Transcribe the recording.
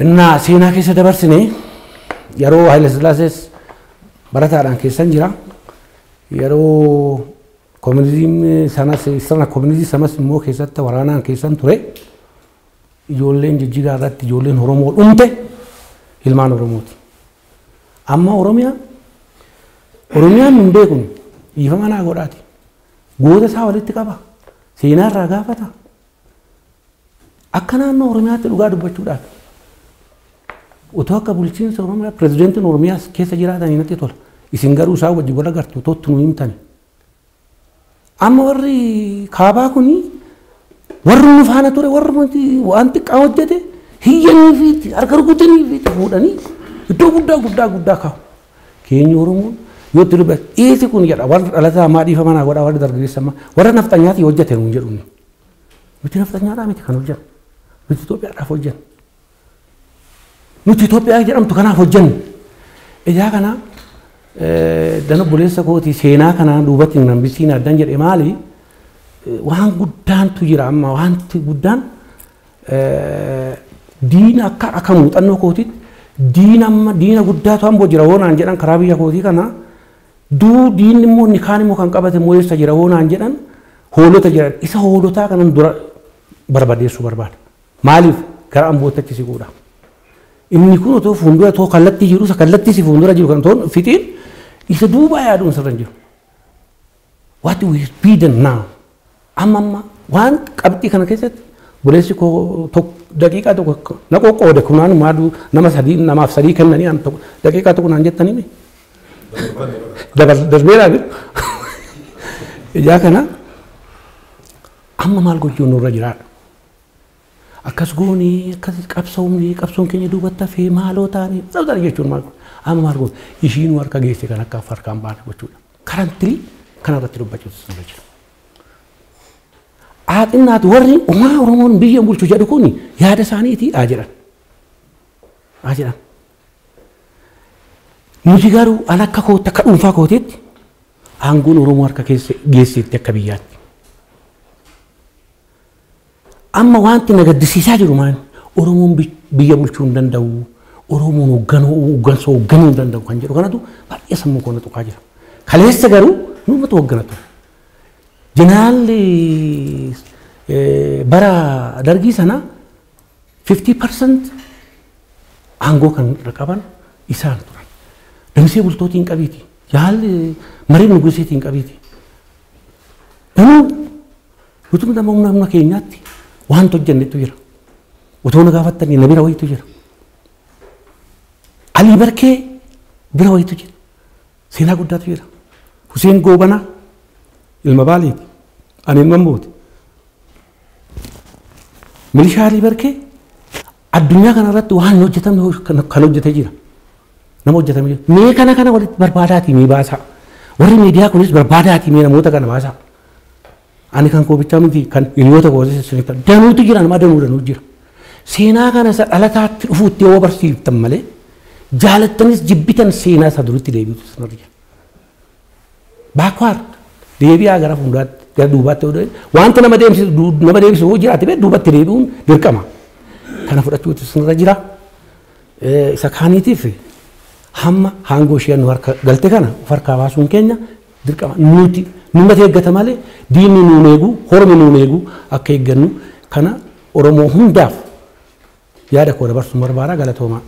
Innaa seenaa keessa dabarsine yeroo Haayile Sillaasees barataadhaan keessan jira. Yeroo koominizimii sanas sirna koominizimii sanas immoo keessatti waraanaan keessan ture. Ijoolleen Jijjigaa irratti ijoolleen Oromoo dhumte ilmaan Oromooti. Amma Oromiyaan hin beeknu dhiifama naa godhaati. Goota isaa walitti qaba. Seenaa irraa gaafata. Akka naannoo Oromiyaatti dhugaa dubbachuudhaaf otoo akka bulchiinsa Oromiyaa pirezidaantiin Oromiyaas keessa jiraatanii natti tola. Isin garuu isaan wajjin wal agartu otoo itti nu himtani. Amma warri kaabaa kuni warri nu faana ture warri waan xiqqaa hojjete hiyyanii fi harka rukutanii fi fuudhanii iddoo guddaa guddaa guddaa kaa'u. Keenya Oromoon yoo itti dubbate dhiisi kun jedha warri dhalataa ammaa dhiifama naa godhaa warri dargaggeessa ammaa warra nafxanyaatii hojjete nuun jedhu. Nuti nafxanyaadhaa miti kan hojjennu. Nuti Itoophiyaadhaaf hojjennu. Nuti Itoophiyaa jedhamtu kanaaf hojjennu. Ijaa kana dan obboleessa kootii seenaa kanaan duubatti hin hambisiin addan jedhe maali waan guddaantu jira amma wanti guddaan diina akka akka muuxannoo kootiitti diina amma diina guddaatu amboo jira hoonaan jedhan karaa biyya kootii kana duu diinni immoo inni kaan immoo kan qabate immoo eessa jira hoonaan jedhan hoolota jiran isa hoolotaa kanan dura barbadeessuu barbaada. Maaliif gara ambootti achi siquudha. Inni kun otoo fuuldura otoo kallattii jiru isa kallattii si fuuldura jiru kan otoo fixiin isa duuba yaaduun sirra hin jiru. What we be done now? Amma amma waan qabxii kana keessatti buleessi koo daqiiqaa tokko na qoqqoode kunaan maaduu nama sadii namaaf sadii kennanii an tokko daqiiqaa tokko naan jettanii mi? Darbeeraa jiru. Ijaa kana amma maal gochuun nurra jiraadha. Akkas goonii akkas qabsoomni qabsoon keenya duubatti hafee maaloo taane sababa jechuun maal amma maal goone ishiin harka geesse kan akka harkaan baane gochuudha. Karantirii kana irratti dubbachuutu nurra jira. Aaxinnaatu warri uumaa Oromoon biyya bulchu jedhu kun yaada isaaniiti haa jedhan. Haa jedhan. Nuti garuu an akka kootti akka dhuunfaa kootiitti aangoon Oromoo harka keessa geesseetti akka biyyaatti. Amma wanti na gaddisiisaa jiru maal Oromoon biyya bulchuu hin danda'u Oromoon hooggansa hoogganuu hin danda'u kan jedhu kanatu baay'ee sammuu koo na tuqaa jira. Kaleessa garuu nuumatu hooggana ture. Jenaalli bara dargii sana 50% aangoo kan irra qaban isaan turan. Damsee bultootiin qabiiti. Jaalli marii nuguseetiin qabiiti. Danuu utuma nama humna humna keenyaatti waan hojjennetu jira. Otoo na gaafattanii na bira wayitu jira. Alii Barkee bira wayitu jira. Seenaa guddaatu jira. Huseen Goobanaa ilma Baaleeti. Ani ilma Ambooti. Milishaa Alii Barkee addunyaa kanarratti waan hin hojjetamne kan hojjetee jira. Nama hojjetame jira. Mee kana kana walitti barbaadaatii mee baasaa. Warri miidiyaa kunis barbaadaatii mee namoota kana baasaa. Ani kan koobichaa miti kan hiriyoota kootis isinitti danuutu jira nama danuu danuu jira. Seenaa kana isa dhalataatti dhufuutti yoo barsiiftan malee jaalattanis jibbitan seenaa isa duritti deebiitu sanarra jira. Backward deebi'aa gara fuulduraatti gara duubaatti yoo deebi'e wanta nama deemsisu nama deemsisu yoo jiraate bee duubatti deebi'uun dirqama. Kana fudhachuutu sanarra jira. Isa kaaniitiif hamma aangoo ishee nu harka galte kana of harkaa baasuun keenya dirqama nuti numata eeggata malee diinni nuun eegu hormi nuun eegu akka eeggannu kana Oromoo hundaaf yaada koo dabarsuun barbaada galatoomaa.